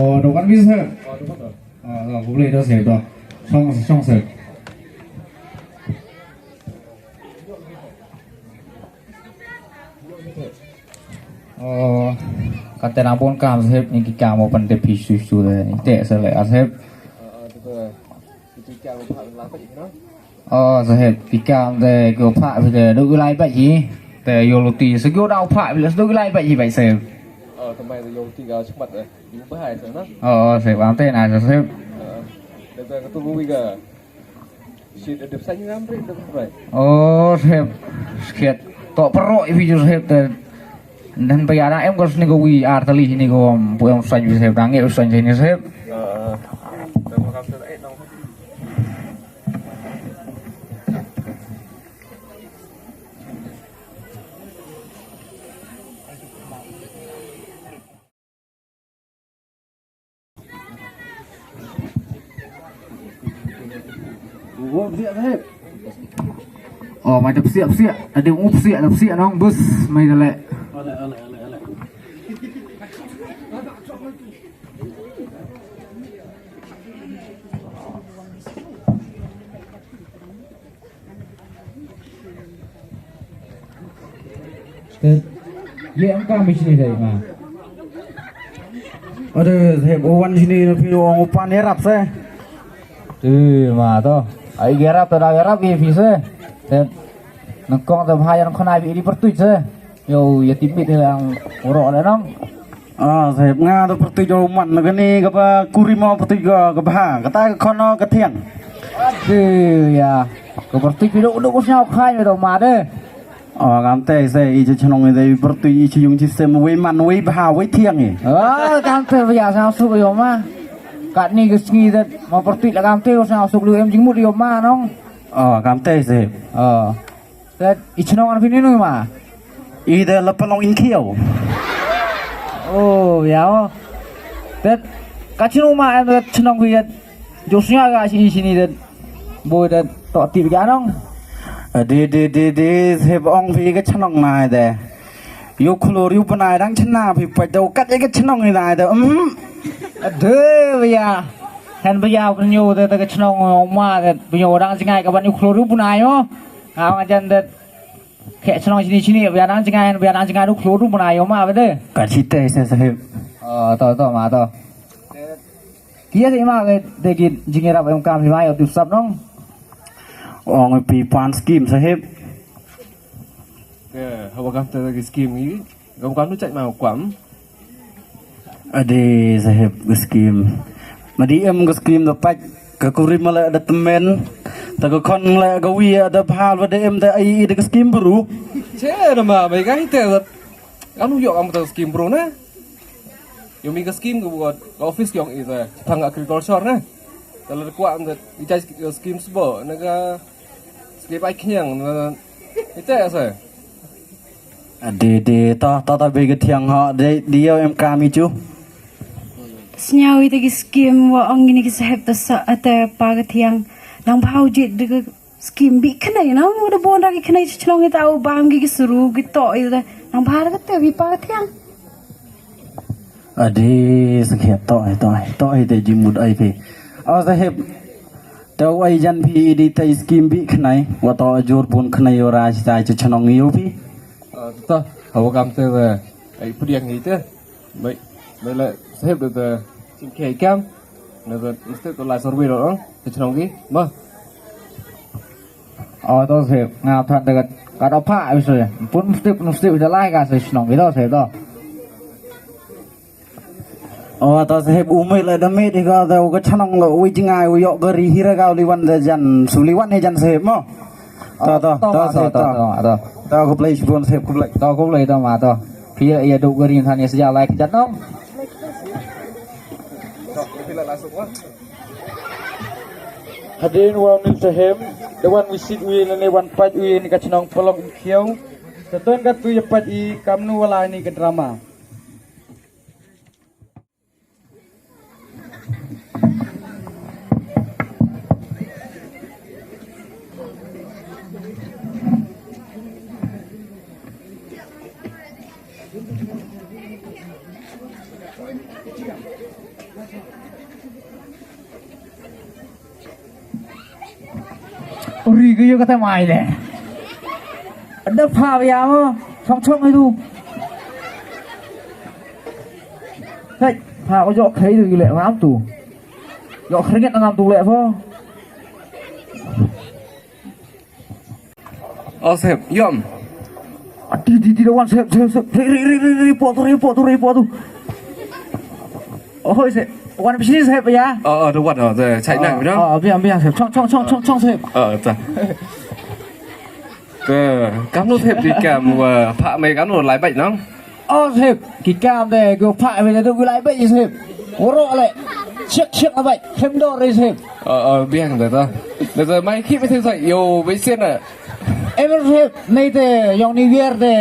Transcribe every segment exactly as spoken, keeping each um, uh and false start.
O, da wan mi saheb. O, da wan to. O, da, khublei to saheb to. Chong, chong saheb. O, katte nang bun kam saheb, ni ki kam o pan te phi su su de. Te saheb le, a saheb. O, saheb, ki kam te ko pha phi te, du lai bait hi. Te yoh luti, se ko dau pha phi le, du lai bait hi bait saheb. O, tæ mai te yoh luti ka chmat de. Yu bha hi saheb na. O, saheb, am te na saheb. O, te ka tu wi ka. Shit, da dep sañ ngam re, da dep sañ. O, saheb, skhet. To paro i video saheb te. Dan pa ya da em ko sni ko wi ar tali ni ko, pu em sañ wi saheb, dang e sañ ni saheb. O, o. O, mai da psiah, psiah. Ade u psiah, da psiah nong bus, mai da le. Te, ye em kam i chini dei ma. Ade, saheb, o wan chini na phi ong u pan yarap se. Te, ma to. Ai yarap te da yarap ye phi se. Te, nang kong te bha ya nang khonai phi di pyrtuit se. Yow, ya tipmit lang uro le nong. Ah, saheb, nga da pyrtuit yow man na kani kaba kuri mo pyrtuit ka, ka bha. Kata ka khon o ka thiang. Ade, ya. Ka pyrtuit phi du, du ko sñiaw khai me do ma de. O, kamte se, i cha chnong i de, i pyrtuit i cha yung chi sem, wei man, wei bha, wei thiang i. O, kamte ya, sñiaw suk yow ma. Katni ka sngi de, ma pyrtuit la kamte, sñiaw suk lu em jingmut yow ma nong. O, kamte se. O. Te, i chnong an phi ni nu ma? I de la Palong Inkhiaw. O, ya o. Te, ka chnong ma em de chnong phi de. Jooh sñiaw ka chi i chini de. Boi de to tip ka nong. De, de, de, de, saheb ong phi ka chnong na de. Yow khlur yow bnai dang chna phi pait da u kat ya ka chnong i na de. Mm. Ade, ya. Hen ba ya pynyoh de, de ka chnong ma de. Pynyoh dang chngai ka ban yow khlur yow bnai o. Nga ong jan de. Khe chnong chini chini, ba ya dang chngai, ba ya dang chngai du khlur du bnai yow ma ba de. Ka chite se saheb. O, to, to, ma to. Kia de ma ke, de ki jingyarap em kam hi ma yow tip sap nong. Ong phi pan scheme saheb. Ke, hawa kam te ki scheme i. Kam kam nu chait ma kam. Ade saheb ka scheme. Ma di em ka scheme da pait ka kurim le da tymmen. Ta ka khon le ka wi da bha wa da em da ai i da ka scheme bru. Che da ma bai ka hi te da. Ka nu yoh am da scheme bru na. Yow mi ka scheme ka buat ka office yong i da. Thang agriculture na. Ta le da kwah am da i chai scheme sbo na ka Skip ai khñiang na. Ite ase. Ade, de, ta, ta, ta, be ka thiang ha, de, de, yow em kam i chu. Sñiaw i te ki scheme wa ong ini ki saheb ta sa, ate pa ka thiang. Nang bha u jied de ka scheme bi khnai, nang u da bon da ki khnai chi chnong i ta u bam ki ki suru ki to i te. Nang bha da ka te bi pa ka thiang. Ade, sakhiat to, to, to, te jingmut ai phi. O saheb, te u ai jan phi i di te scheme bi khnai, wa to jur bun khnai yow ra chi tai chi chnong yow phi. Ah, to, hawa kam te, eh, ai pdiang i te. Mai, mai le saheb de te chim khei kam. Na te mesti to lai survey lo, te chnong ki. Ma. O, to saheb, nga than te ka, ka da pha, bisa. Pun mesti, mesti da lai ka sa chnong ki to saheb to. O, ta saheb u mih le da mih di ka, ta u ka chnong le u jingai u yoh gari hi ra ka u liwan da jan, su liwan hi jan saheb mo. Ta, ta, ta, ta, ta, ta. Ta khublei chibun saheb khublei. Ta khublei ta ma ta. Phi ya du gari than ya sja lai ka jan nong. Hadien wa u ni saheb, da wan visit u ye ne wan pait u ye ni ka chnong Palong Inkhiaw. Sa ton ka tu ya pait i kamnu wa lai ni ka drama. Uri ka yoh kata mai le. Da pha ya mo, chong chong itu. Hei, pha ko yoh khai tu le ngam tu. Yoh kringet ngam tu le pho. O sep, yom. Ati di di lawan sep, sep, sep. Ri, ri, ri, ri, ri, po tu, ri, po tu, ri, po tu. O hoi sep. Wan bisi sep ya. O, o, da wan, o, da chai nang, you know. O, o, biang, biang sep. Chong, chong, chong, chong, chong sep. O, ta. Te, kamnu sep di kam wa pha me kamnu lai bai nong. O sep, ki kam de, ko pha me de, ko lai bai sep. Oro le. Chek, chek bai. Hem do re sep. O, o, biang de ta. De ta mai ki me sep sai, yo, bai sen na. Em sep, nei te, yong ni wiar de,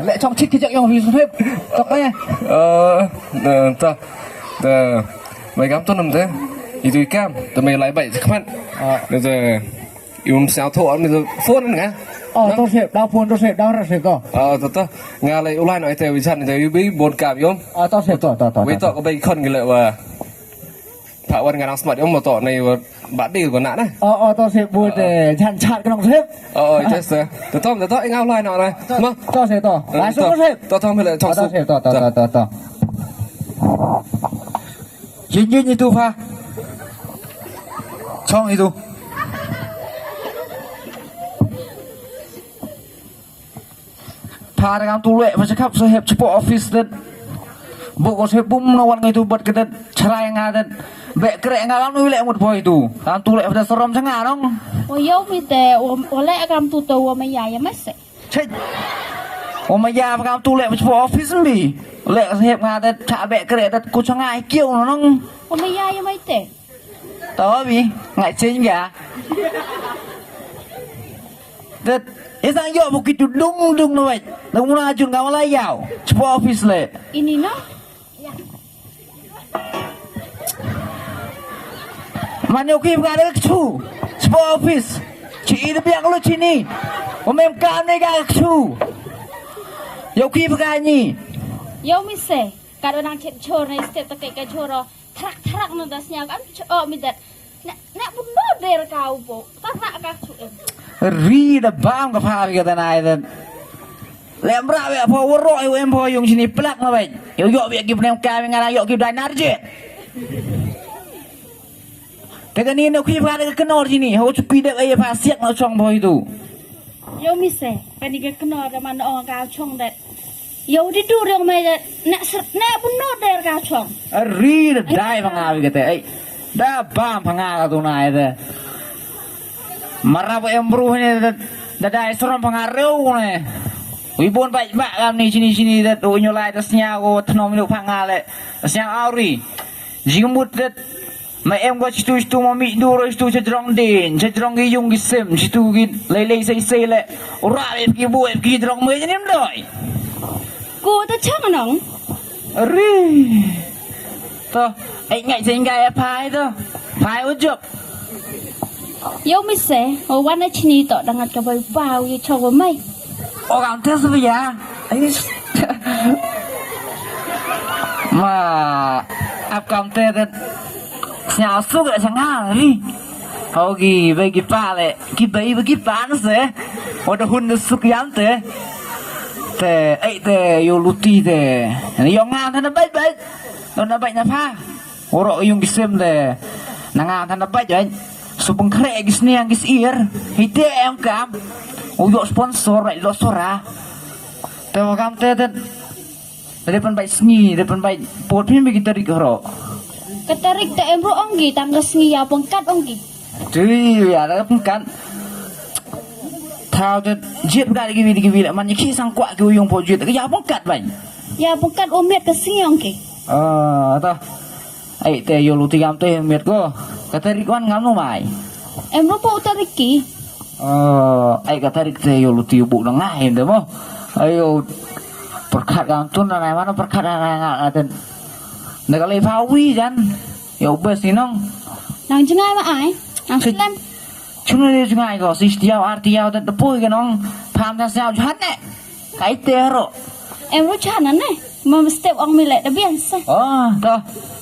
le chong chik ki jak yong wi sep. Tok e. O, de ta. De, mai kam tu nam te. Itu kam, te mai lai bai khmat. O. De ta. Yum siaw tho am ni phone nga. O, to sep, da phone to sep, da ra sep to. O, to, to. Nga le u lai no ite wi chan ite wi bi bon kam yum. O, to sep, to, to, to, wi to. To ko bai khon ki le wa. Pha wan nga nang smat yum mo to nei wa ba di ko na na. O, o, to sep bu de, chan chat ka nong sep. O, o, ite se. To, to, to, to, nga u lai no na. To, ma. To sep to. O, lai to. Sep. To, to, me le, to, to sep. Sep, to, to, to, to, to. Yin yin itu pha. Chong itu. Pha da kam tu le, pha chakap sahep chapo office det. Bu ko sahep bum na wan ngai tu bat ke det. Charai nga det. Be kre nga kam nu le mut poi tu. Kam tu le pha da sarom changa nong. O yo mi te, o, o le kam tu to, o ma ya ya ma se. Chei. O ma ya pha kam tu le chapo office mi. Le sahep nga det cha be kre det ku changa kiu nong. O ma ya ya mai te. To bi, ngai cheng ya. Det, isang yo bukit tu dung dung na wai. Na muna jun nga wala yau. Chapo office le. Ini no? Man yo ki bga de kchu. Chapo office. Chi i de biang lu chini. O mem kam ne ga kchu. Yo ki bga ni. Yo mi se. Ka do nang chep chor na step ta ke ka chor. Trak trak na da snya ka am cho mi dat. Na, na bun do der ka u po. Trak ka chu em. Ri da bam ka pha ka da nai da. Lem ra we pho woro e em pho yung chini plak ma bai. Yo yo we ki pnem ka nga yo ki dai nar je. Te ka ni no ki pha ka knor chini. Ho chu ki de e pha siak no chong pho itu. Yo mi se, ka ni ka knor da man ong ka chong dat. Yo di du rong me dat, na sr-, na bun no der ka chong. Ari da dai pha nga wi kate, ai. Da bam pha nga ka tu nai te. Mara ba em bru ne da, da dai srom pha nga reu ne. Wi bon bai ba kam ni chini chini dat, u nyo lai da snya ko tnom ni pha nga le. Snya auri. Jingmut dat. Ma em ko chitu chitu ma mi du ro chitu cha jrong din, cha jrong ki yung ki sem, chitu ki lei lei sei sei le. Ura ep ki bu ep ki jrong me jani em doi. Ko ta chang nong. Ari. To, ai ngai sei ngai phai to. Phai u jop. Yo mi se, o wan na chini to dangat ka bai bau ye chong mai. O kam te su ya. Ai. Ma, ap kam te te. Snya su ke sanga ri. Ho ki bai ki pa le, ki bai bai ki pa na se. O da hun da su ki am te. Te, ai te, yo luti te. Yo nga te na bai bai. Yo na bai na pha. Oro yung ki sem te. Na nga te na bai bai. Su pengkhreh ki sniang ki sir. Hi te em kam. U yo sponsor bai lo sora. Te wa kam te te. Te de pynbait sngi, de pynbait pud phi me ki tarik hro. Ka tarik te em ro ong ki, tang ka sngi ya pynkat ong ki. Tui ya da pynkat. Thaw te jied ka de ki wi de ki wi le man ki sang kwah ki u yung pud jied ka ya pynkat ban. Ya pynkat u miet ka sngi ong ki. Ah, ta. Ai te yo luti kam te miet ko. Ka tarik wan ngam nu mai. Em ro po u tarik ki. Ah, ai ka tarik te yo luti bu na ngai em te mo. Ayo. Perkat kam tu na nai mana perkat na ngai ngai ten. Na ka le pha wi jan. Yo bes ni nong. Nang jngai ma ai. Nang slem. Chunu ni jngai ko si tiaw ar tiaw te poi ke nong. Pham ta siaw jan ne. Kai te ro. Em ro chan ne. Ma step ong mi le da bian sa. Oh, to.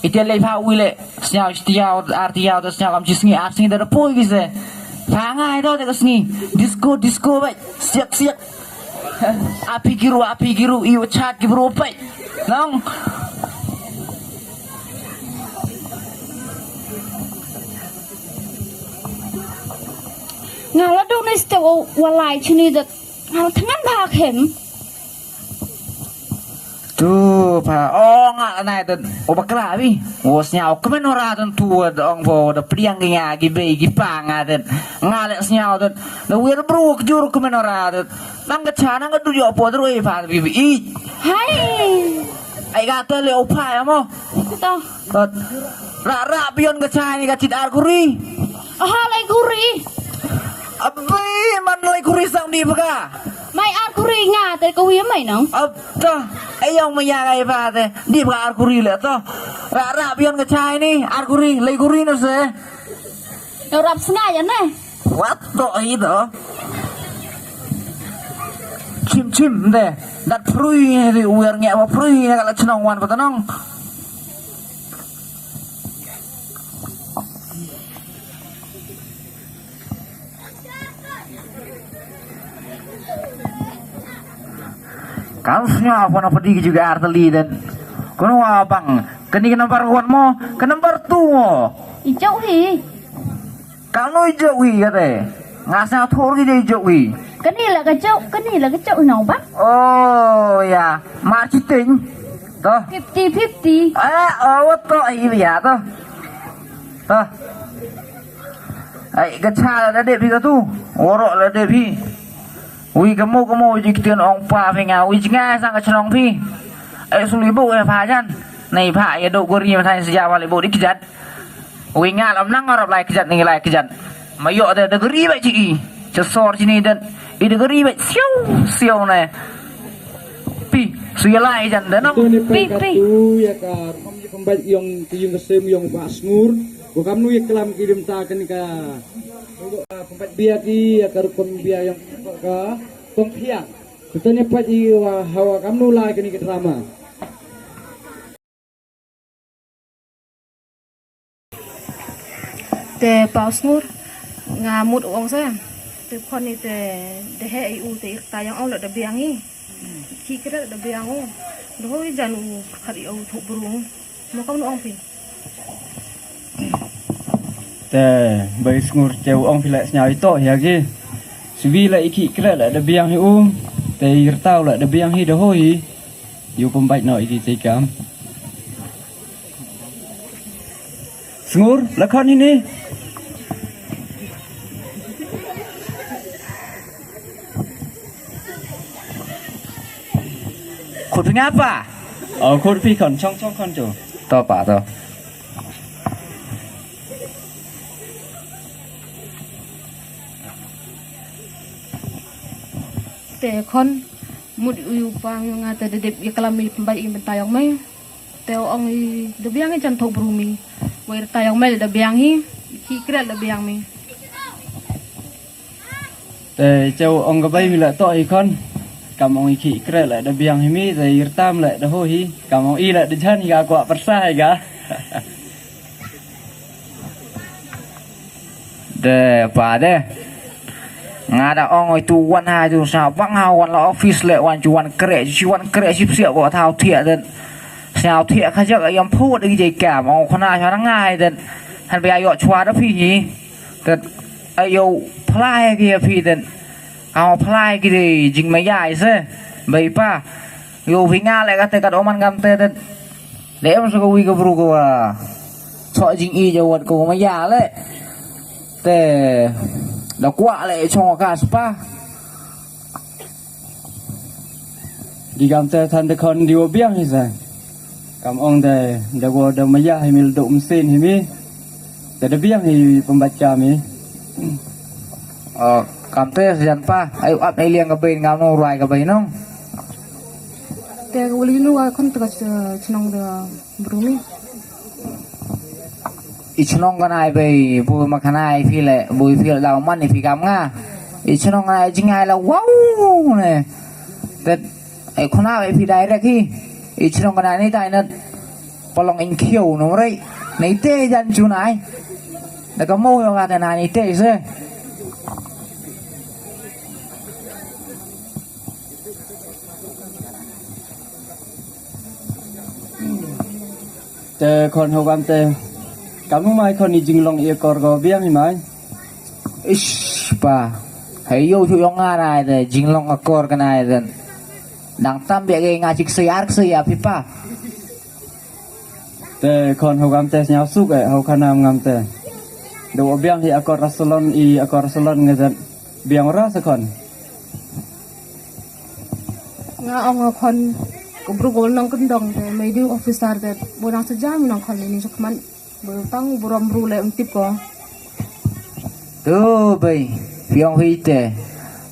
Ite le pha wi le. Sñiaw, sñiaw, ar tiaw, da sñiaw kam chi sngi, ar sngi da da poi ki se. Thangai do te ka sngi. Disco, disco bai. Siak, siak. Api kiru, api kiru, iwa chat ki bru pai. Nong. Nga la dong ni step o walai chini dat. Nga la thangan bha khem. Tu pa, o nga la nai dan. O bakla bi. O sñiaw kmen ora dan tu da ong bo da pliang ki nga ki bei ki pa nga dan. Nga le sñiaw dan. Da wir bru kjur kmen ora dan. Nang ka cha nang ka du yo po dru e pa bi bi. I. Hai. Ai ka te le o pa ya mo. To. Ra ra bion ka cha ni ka chit ar kuri. Aha, lai kuri. Abi man lai kuri sang di baka. Mai ar kuri nga te ko wi mai nong. Ab to. Ayong maya kai pa te. Di baka ar kuri le to. Ra ra bion ka cha ni ar kuri lai kuri no se. Yo rap snga ya ne. Wat to i to. Chim chim de. Dat prui di uer nge wa prui ne ka la chnong wan pa to nong. Kam sñiaw pon apa di ki juga arteli dan. Kono wa bang. Kani ka number one mo, ka number two mo. I jok hi. Kam nu i jok hi kate. Nga sñiaw thor ki de i jok hi. Kani la ka jok, kani la ka jok nong bang. Oh ya, mar chiting. To. Fifty fifty. Eh, oh, to i ya to. To. Ai, ka cha la da dep hi ka tu. Waro la dep hi. Wi ka mo ka mo ji ktien ong pa phi nga, wi ji nga sang ka chnong phi. Ai, suli bo e pha jan. Nei pha ya do gori ma thai sija wali bo di kjat. Wi nga lam nang arap lai kjat ni lai kjat. Ma yo de da gori ba ji i. Cha sor ji ni den. I da gori ba siu siu ne. Pi, su ya lai jan de no. Pi, pi. Tu ya ka rom ya pembaik yong ki yung ka sem yong ba sngur. Ko kamnu ya klam ki lim ta kani ka. Pembaik bia ki ya ka rukom bia yong ka tong phiang. Kita ni pat i wa hawa kamnu lai kani ka drama. Te pa u sngur, nga mut u ong sa. Te khon ni te, de he i u te i rta yong ong la da biang i. Ki kre da biang u. Da hoi jan u khat i u thuk bru. Mo kam nu ong phi. Te, bai sngur te u ong phi la sñiaw i to ya ki. Swi la i ki kre la da biang i u. Te i rta u la da biang i da hoi. Yu pembaik no i ki te kam. Sngur, la khon ini. Khut phi nga pa? Oh, khut phi khon, chong chong khon chu. To pa to. Te khon, mut u yu pa nga te da dep ya klam i pembaik i mynta yong me. Te ong i da biang i jan thok bru mi. Wei rta yong mel da biang i, ki kre da biang mi. Te cheu ong ka bai mi la to i khon. Kam ong i ki kre la da biang i mi, te i rta mi la da ho i. Kam ong i la da jan i ka kwah persa i ka. De pa de. Nga da ong oi tu wan ha tu sa bang ha wan la office le wan chu wan kre chu wan kre sip siap wa thau thiah den. Sñiaw thiah ka jak yam phut de ki jai kam ong khana cha ngai den. Han ba yo chwa da phi hi. Den ayo phlai ki phi den. Ka phlai ki de jingmaya i se. Bai pa. Yo phi nga le ka te ka oman kam te den. De em sa ka wi ka bru ka wa. Chwa jing i ja wat ka wa maya le. Te da kwah le chong ka spa. Di kam te than de khon di wa biang hi sa. Kam ong de da wa da maya hi mi le dok mesin hi mi. Te da biang hi pembaik kam hi. Oh, kam te sa jan pa. Ai ap ai liang ka bai ngam no rai ka bai nong. Te wali nu wa khon te ka chnong da. Bru mi. I chnong ka nai bei, bu ma ka nai phi le, bu phi le daw man i phi kam nga. I chnong ka nai jingai la wow ne. Tet, e khuna bei phi direct hi. I chnong ka nai ni tai na palong in khiu no rei. Nei te jan chu nai. Da ka mo yo ka te nai ni te se. Te khon hau kam te. Kam nu mai khon i jinglong i akor ko biang i mai. Ish pa. Hei yo chu yong nga nai te jinglong akor ka nai te. Dang tam bia ke nga chik sayar sayar pi pa. Te khon hau kam te sñiaw suk e hau khana ngam te. Do biang hi akor rasalon i akor rasalon nge zat biang ra sa khon. Nga ong khon ko bru ko nong kyndong te, mei di officer te, bo nang sejam nong khon ini sukman, bo tang burom bru le untip ko. To bei, piong hi te.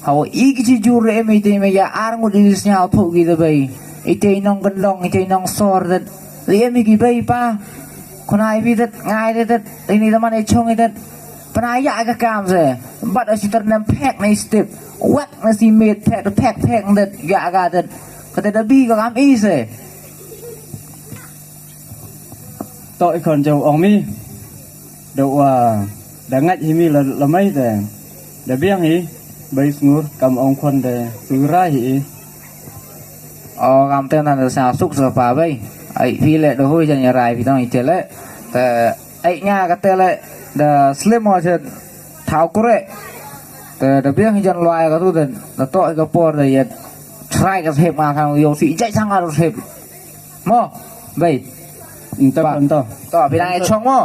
Hau i ki chi jur re mei te mei ya ar ngut i sñiaw phu ki te bei. I te nong kyndong, i te nong sor te. Re mei ki bei pa. Khon ai bi te, ngai te te, ini te man i chong i te. Pynai ya ka kam se. Bat o si ter nem phek na i step. Wak na si met phek, phek, phek ndet ya ka det. Kate da bi ka kam i se. To i khon jaw ong mi. Da wa, da ngait hi mi la, la mai te. Da biang hi, bai sngur, kam ong khon de, sura hi i. O, kam te nan da sa suk sa pa bai. Ai, phi le da hui jan ya rai phi tong i te le. Te, ai nga ka te le, da slim o chen. Thau kure. Te da biang hi jan luai ka tu te, da to i ka por te yet. Try ka sep nga khang yo si jai sang ka sep. Mo, bai. Nta Pa. Khon to. To, phi nang e chong mo.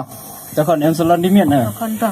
Ta khon em salon di mian na. Khon to.